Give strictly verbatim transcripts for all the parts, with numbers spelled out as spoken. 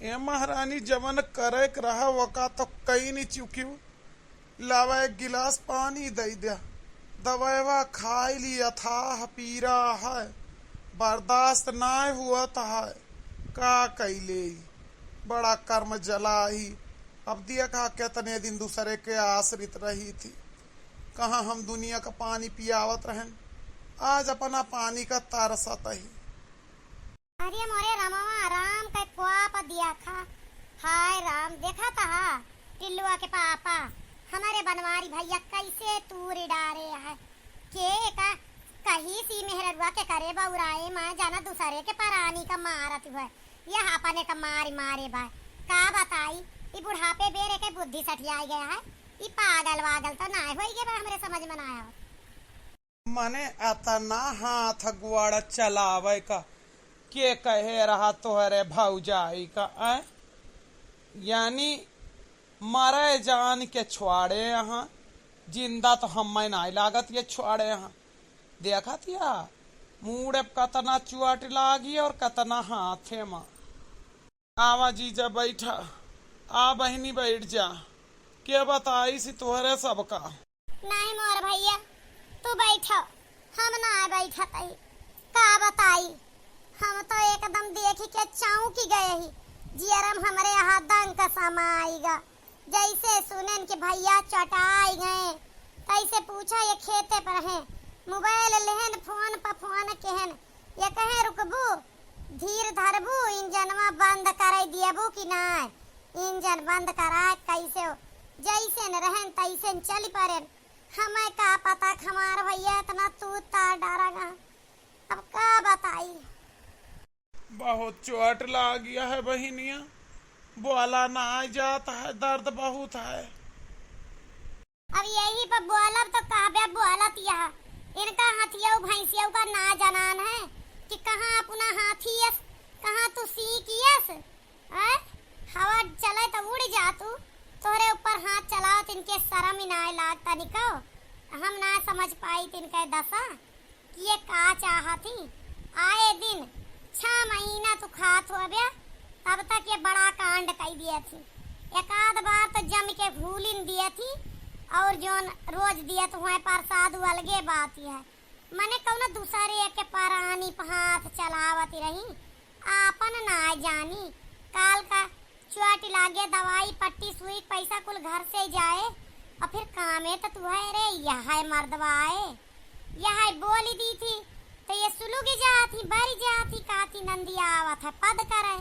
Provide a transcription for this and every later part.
ए महारानी, जवन करे के रहा, वका तो कई नहीं चुकियो। लावा, एक गिलास पानी दई द्या। दवैवा खाई ली, अथाह पीरा है, बर्दाश्त नाय हुवत है, का कइले? बड़ा कर्म जला ही। अब देखा, केतने दिन दूसरे के आश्रित रही थी। कहाँ हम दुनिया का पानी पियावत रहन, आज अपना पानी का तरसत ही। अरे मोरे रमवा, राम के कोप दिया खा। हाय राम, देखा था टिल्लुआ के पापा, हमारे बनवारी भैया कैसे तूर डारे है। के का कही सी मेहररुआ के करे बउराए, मैं जाना दूसरे के परानी का मारत हुआ, यह अपने का मारी मारे बा। का बताई, ई बुढ़ापे बेरे के बुद्धि सठियाई गया है, ई पागल वागल तो ना होई गए बा, हमरे समझ में ना आया। मने अतना हाथ गोड़ चलावे का के कहे रहा तोहरे भौजाई का, ऐ? यानी मरे जान के छोड़े यहाँ, जिंदा तो हमें नाई लागत ये छोड़े यहाँ। देखत या, मूड़े पे कतना चोट लागी और कतना हाथे में। आवा जीजा, बैठा। आ बहिनी, बैठ जा। के बताई सी तोहरे सबका? नहीं मोर भैया, तू बैठो, हम ना बैठत हई। का बताई, हम तो एकदम देखी के चौंकी गए ही। जियरम हमरे यहाँ दंक समाइगा। जैसे सुनेन कि भैया चटाई गए, तैसे पूछा ये खेते पर हैं। मोबाइल लेहन, फोन पर फोन केहन, ये कहे रुकबू, धीर धरबू, इंजनवा बंद कराई दियबू कि नाय? इंजन बंद कराए कैसे हो? जैसे न रहन तैसे न चली पड़ेन। हमें का पता कि हमार भैया इतना तूत तार डारेगा। अब का बताई? बहुत चोट लाग गया है बहिनिया, बोला ना जात है, दर्द बहुत है। अब यही पर बोलब तो कहबे बोलत यह, इनका हथियऊ भैंसियऊ का ना जनान है कि कहाँ अपना हाथी यस, कहाँ तू सीख यस, हैं? हवा चले तो उड़ जा तू, तोहरे ऊपर हाथ चलावत इनके शरम ही ना लाग तनिको। हम ना समझ पाई इनके दशा। कि ये का चाहत ही? आए दिन छह महीना तू खात होबे, तब तक ये बड़ा कांड कई दिए थी। एक आध बार तो जम के भूलिन दिए थी, और जोन रोज दिए तो हुए प्रसाद, वो अलगे बात ही है। मने कौनो दूसरे के परानी पे हाथ चलावत रही, आपन ना जानी। काल का चोट लागे, दवाई, पट्टी, सुई, पैसा कुल घर से जाए, और फिर कामे तो तू है रे, यह है मर्दवा है, यह है बोली दी थी, तो ये सुलुग जात ही, बरी जात ही, कहती नंदिया आवत है पद करे।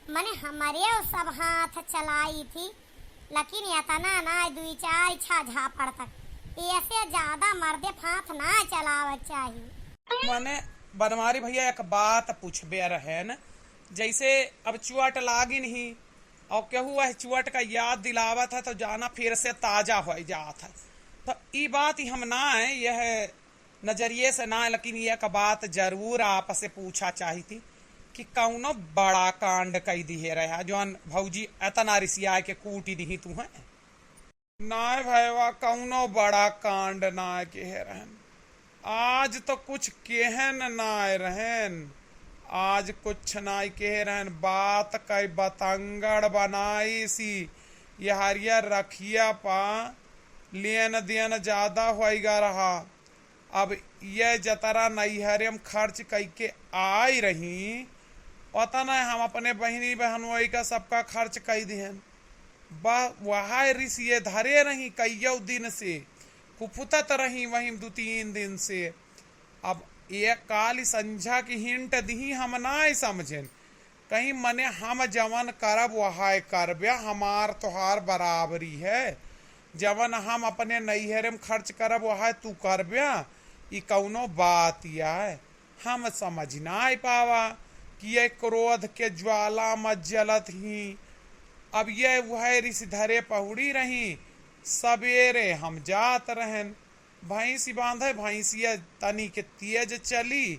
मने हमरे वो सब हाथ चलाई थी, लेकिन इतना ना, दुई चार छा झापड़ तक, ऐसे ज्यादा मर्दे हाथ ना चलावे चाहिए। मने बनवारी भैया एक बात पूछबे रहेन, जैसे अब चोट लागिन ही, और केहू वह चोट का याद दिलावत है तो जाना फिर से ताजा हो जात है। तो ई बात ही हम ना है, यह नजरिए से ना है, लेकिन यह का बात जरूर आपसे पूछा चाही थी कि कौनो बड़ा कांड कई दिहे रहा, जौन भौजी इतना रिसिया के कूटी दिही तू है। नाय भयवा, कौनो बड़ा कांड नाय केहे रहन। आज तो कुछ केहन नाय रहन, आज कुछ नाय केहे रहन। बात कई बतंगड़ बनाई सी, ये हरियर रखिया पा लेन देन ज्यादा होइगा रहा। अब ये जतरा नैहरे में खर्च कइके आई रही, ओतना हम अपने बहिनी बहनोई का सबका खर्च कई दिहन। बा-, वहाय रिस ये धरे रही कइयौ दिन से, कुफुतत रही वहीं दू तीन दिन से। अब एक काली संझा की हिंट दिही हम नाय समझेन। कहीं मने हम जवन करब वहाय करब्या, हमार तोहार बराबरी है। जवन हम अपने नैहरे में खर्च करब वहाय तू करब्या, ई कौनो बात आय? हम समझ नाय पावा कि ये क्रोध के ज्वाला में जलत ही। अब ये वह रिस धरे पहुड़ी रही। सबेरे हम जात रहन भैंसी बांधे, भैंसिया तनी के तेज चली,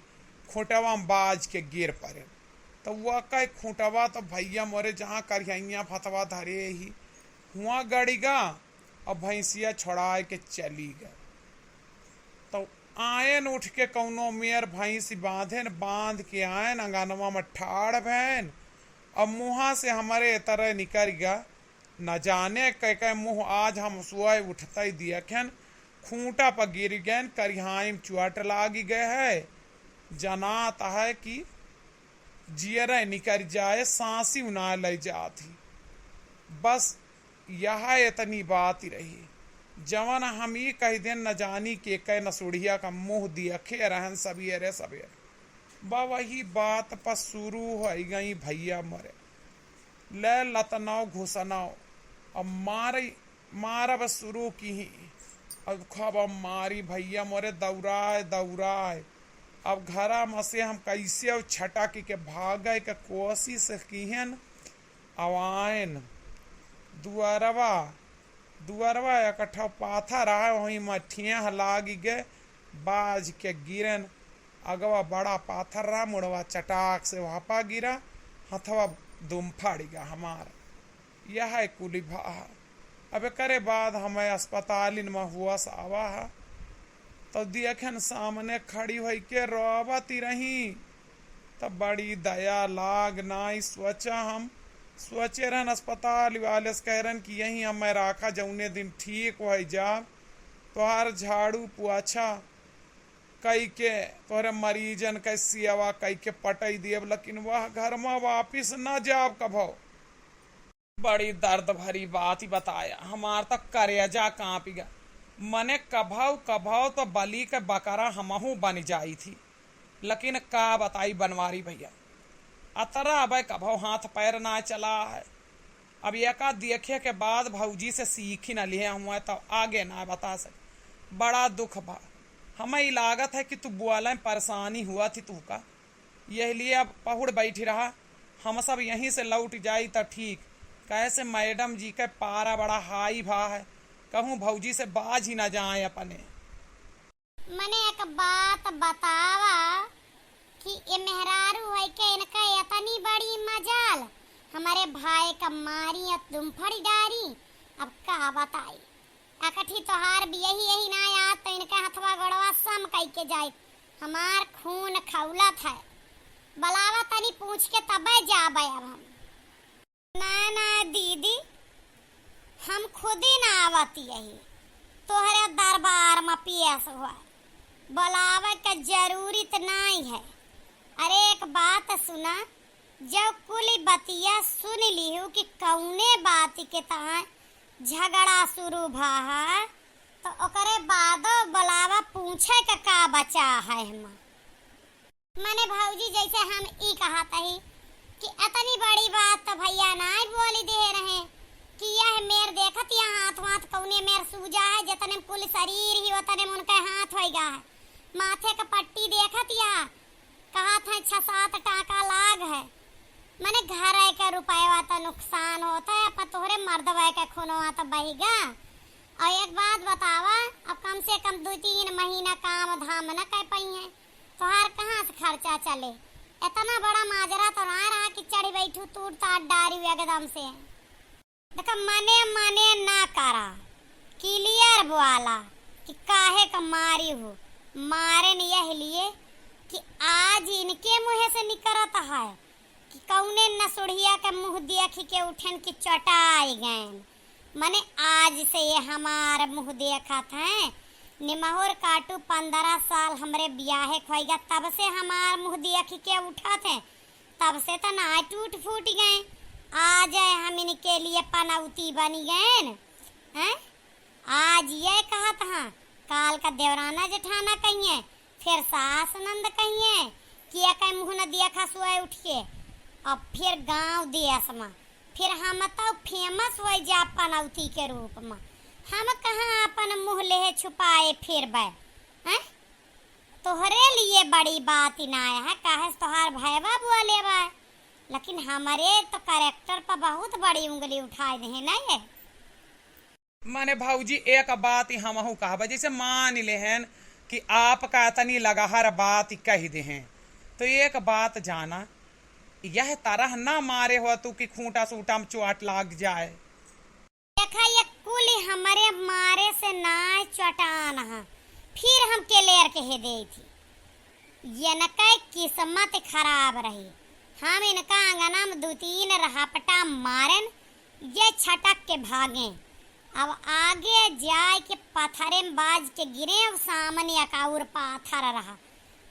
खूंटवा में बाज के गिर पड़े। तो वह कहे खूंटवा तो भैया मोरे जहाँ करिहइया फतवा धरे ही, हुआं गड़िगा और भैंसिया छोड़ाए के चली गए। तो आयन उठ के कौनो मेर भैंस बांधेन, बांध के आयन अंगनवा में ठाड़ भैन अब मुँहा से हमरे ए तरह निकरि गा, न जाने कै कै मुँह आज हम सुबह उठतै दियखेन, खूँटा पर गिरि गएन, करिहाई में चोट लागि गए है। जनात है कि जियरै निकरि जाए, साँसी उनाए लइ जात ही। बस यह एतनी बात ही रही, जवन हम ई कहि देन, न जानी के कै नसुड़िया का मुँह दियखे रहन सबेरे सबेरे। बा वही बात पर सुरू होइ गई भइया मोरे। ले लतनौ घुसनौ, अब मारइ, मारब सुरू किहीं। अब खूब मारी भइया मोरे, दौराए दौराए। अब घरा में से हम कइसे अब छटकि के भागै के कोसिस किहेन। अब आएन दुअरवा, दुअरवा एक ठौ पाथर रहा, वहीं में ठेह लागि गए, बाजि के गिरेन। अगवा बड़ा पाथर रहा, मुड़वा चटाक से वहाँ पा गिरा, हथवा दुम फड़ि गा हमार। यह कुलि भा है। अब एकरे बाद हमें अस्पतालिन में होस आवा है, तौ दियखेन सामने खड़ी होइके रोवत ही रही। तब बड़ी दया लाग नाई सोचा हम। सोचे रहन अस्पताल वाले से कह रहन कि यहीं हमें राखा, जौने दिन ठीक होइ जाब, तोहार झाड़ू पोछा कइके तोहरे मरीजन के सेवा कइके पटइ दियब, लेकिन वह घर में वापिस न जाब कभौ। बड़ी दर्द भरी बात ही बताया, हमार त करेजा काँपि गा। मने कभौ कभौ त बलि के बकरा हमहूँ बनि जाइत ही, लेकिन का बताई बनवारी भइया, अतरा अबै कभौ हाथ पैर ना चला है। अब एका देखे के बाद भौजी से सीखि न लिहे हुआ, तौ आगे ना बता सके। बड़ा दुख बा, हमें ई लागत है कि तू बोले परेसानी हुआ थी तू का। यही लिए अब पहुड़ बैठी रहा, हम सब यहीं से लौटि जाई त ठीक। कैसे मैडम जी के पारा बड़ा हाई भा है, कहूँ भौजी से बाज ही न जाए अपने। मने एक बात बतावा कि ए मेहरारू होइके इनका एतनी बड़ी मजाल, हमरे भाई का मारी या दुम फड़ि डारी, अब का बताई। अकठी तोहार बियही यही ना आत, तो इनका हथवा गोड़वा सम कइके जाइत। हमार खून खौलत है। बलावा तनी पूछिके तबै जाबै अब हम। ना, ना दीदी, हम खुदी ना आवत यही। तोहरे दरबार में पेस हुआ। बलावै के जरूरत नाई है। अरे एक बात सुना, जब कुलि बतिया सुनि लिहू कि कौने बात के तहाँ झगड़ा सुरू भा है, तो ओकरे बादो बलावा पूछै के का बचा है हमा। मने भौजी जैसे हम ई कहत ही कि एतनी बड़ी बात तो भइया नाई बोलि देहे रहे कि यह मेर देखत या हाथ वाथ कौने मेर सूजा है, जेतने में कुलि सरीर ही ओतने में उनके हाथ होइ गा है। माथे के पट्टी देखत या कहत है छह सात टाका लाग है। मने घरै के रुपयवा त नुकसान होत है, पर तोहरे मर्दवै के खूनवा त बहि गा। अउर एक बात बतावा, अब कम से कम दुइ तीन महीना काम धाम न कइ पइहैं, तोहार कहाँ से खर्चा चले? एतना बड़ा माजरा तो ना रहा कि चढ़ि बैठू तूर तार डारी एकदम से। देखा, मने मने ना करा, clear बोला कि काहे का मारी हो। मारेन यह लिए कि आज इनके मुँहे से निकरत है कि कौने नसुड़िया के मुँह देखि के उठेन कि चटाइ गएन। मने आज से ये हमार मुँह देखत हैं, निमहुर काटू पन्द्रह साल हमरे बियाहे क होइगा, तब से हमार मुँह देखि के उठत हैं। तब से त नाहीं टूट फूट गए, आज हम इनके लिए पनौती बनि गएन, हैं? आज ये कहत हाँ, काल का देवराना जेठाना कहिहैं, फिर सास नंद कहिहैं कि एकै मुँह न देखा सोए उठिके। अब फिर गाँव देस मा, फिर हम तौ famous होइ जाब पनौती के रूप मा। हम कहाँ अपन मुँह लेहे छुपाए फिरबै, हैं? तोहरे लिए बड़ी बात ही ना है, काहे से तोहार भैवा बोले बा, लेकिन हमरे तो character पर बहुत बड़ी उंगली उठाए देहे ना ये। मने भौजी एक बात ही हमहू कहबे, जैसे मान लेहेन कि आपका एतनी लगहर बात ही कहि देहें, तो एक बात जाना, यह तरह ना मारे हो तू कि खूँटा सूटा में चोट लाग जाए। देखा, ये कुल हमरे मारे से नाय चटान ह, फिर हम clear कहे देइत ही। इनकै किस्मत खराब रही, हम इनका अंगना में दू तीन रहपटा मारेन, ये छटक के भागें। अब आगे जाए के पथरे में बाज के गिरे, अब सामने एक और पाथर रहा,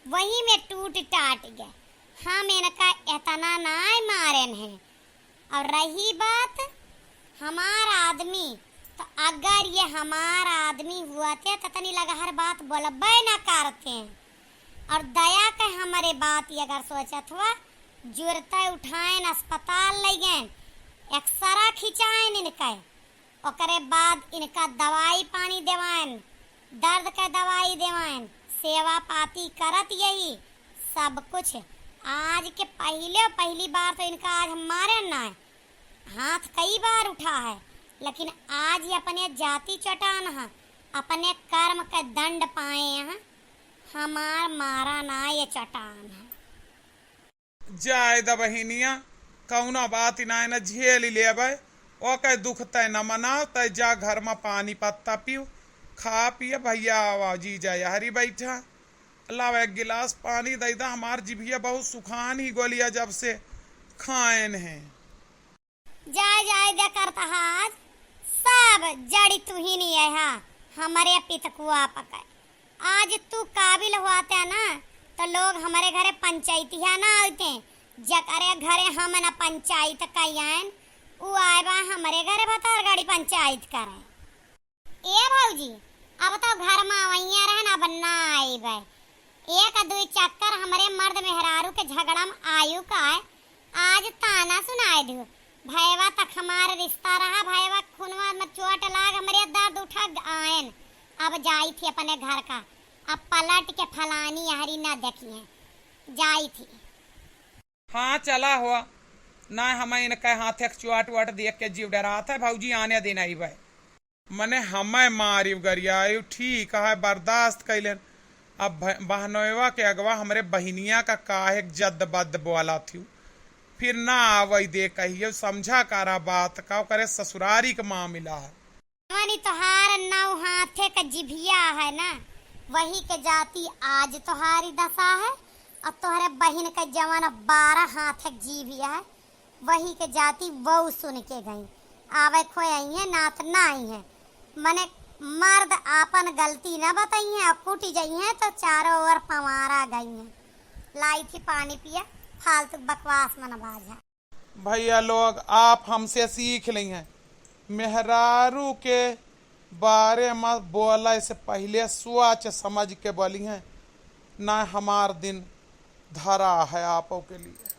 वही में टूट टाट गए। हम इनका इतना नाय मारेन हैं। और रही बात हमार आदमी, तो अगर ये हमार आदमी हुआते तो तनी लगहर बात बोलबे ना करते हैं। और दया के हमरे बात ये अगर सोचत हुआ, जुरते उठाएन, अस्पताल ले गएन, एक्सरा खिंचाएन इनके, ओकरे बाद इनका दवाई पानी देवाएन, दर्द के दवाई देवाएन, सेवा पाती करत यही सब कुछ। आज के पहिले, पहली बार तो इनका आज हम मारे ना है, हाथ कई बार उठा है, लेकिन आज ये अपने जाति चटान है, अपने कर्म के दंड पाए हैं। हमार मारा ना ये चटान है। जाए द बहिनिया, कौनो बात नाय, न झेल लेबे, ओके दुख तय न मनाओ, तय जा घर में पानी पत्ता पीऊ, खा पिए, भैया आवा, जीजा यहरी बैठा, लावा एक गिलास पानी दे दा, हमार जिभिया बहुत सुखान ही गोलिया जब से खाएन है। जाए जाए दे करता आज, सब जड़ी तू ही नहीं है, हाँ, हमरे पितकुआ पके। आज तू काबिल हुआते ना, तो लोग हमरे घरे पंचायतिया ना आते। जकरे घरे हम ना पंचायत कइयन, उ आए बा हमरे घरे भतार गाड़ी पंचायत करे। ए भौजी, अब तो घर में आवइया रहन, अब ना आइबे। एक दुई चक्कर हमरे मर्द मेहरारू के झगड़ा में आयु का है, आज ताना सुनाए दियो। भयवा तक हमार रिश्ता रहा, भयवा खुनवा में चोट लाग, हमरे दर्द उठा आयन। अब जाई थी अपने घर का, अब पलट के फलानी यहरी ना देखी है, जाई थी। हाँ, चला हुआ, ना हमें इनके हाथे के चोट वोट देख के जीव डरात है, भौजी आने दिन आई भाई। मने हमें मारिव गरियाइव, ठीक है, बर्दाश्त कैलेन। अब भ-, बहनोइवा के अगवा हमरे बहिनिया का काहे जद्द बद्द बोला थिउ, फिर ना आवई दे कहियो, समझा करा बात का, ओकरे ससुरारी के मामला है। जवनी तोहार नौ हाथे का जिभिया है ना, वही के जाति आज तोहारी दशा है, और तोहरे बहिन के जवन बारह हाथे के जिभिया है, वही के जाति वहू सुन के गई। आवे खोए आई है, नात ना आई है। मने मर्द आपन गलती ना बताई है और कूटी जाई है तो चारों ओर पंवारा गई है। लाई थी पानी पिया, फालतू बकवास मन बाजा। भैया लोग, आप हमसे सीख लें हैं, मेहरारू के बारे में बोले से पहले सोच समझ के बोली हैं, ना हमार दिन धरा है आपो के लिए।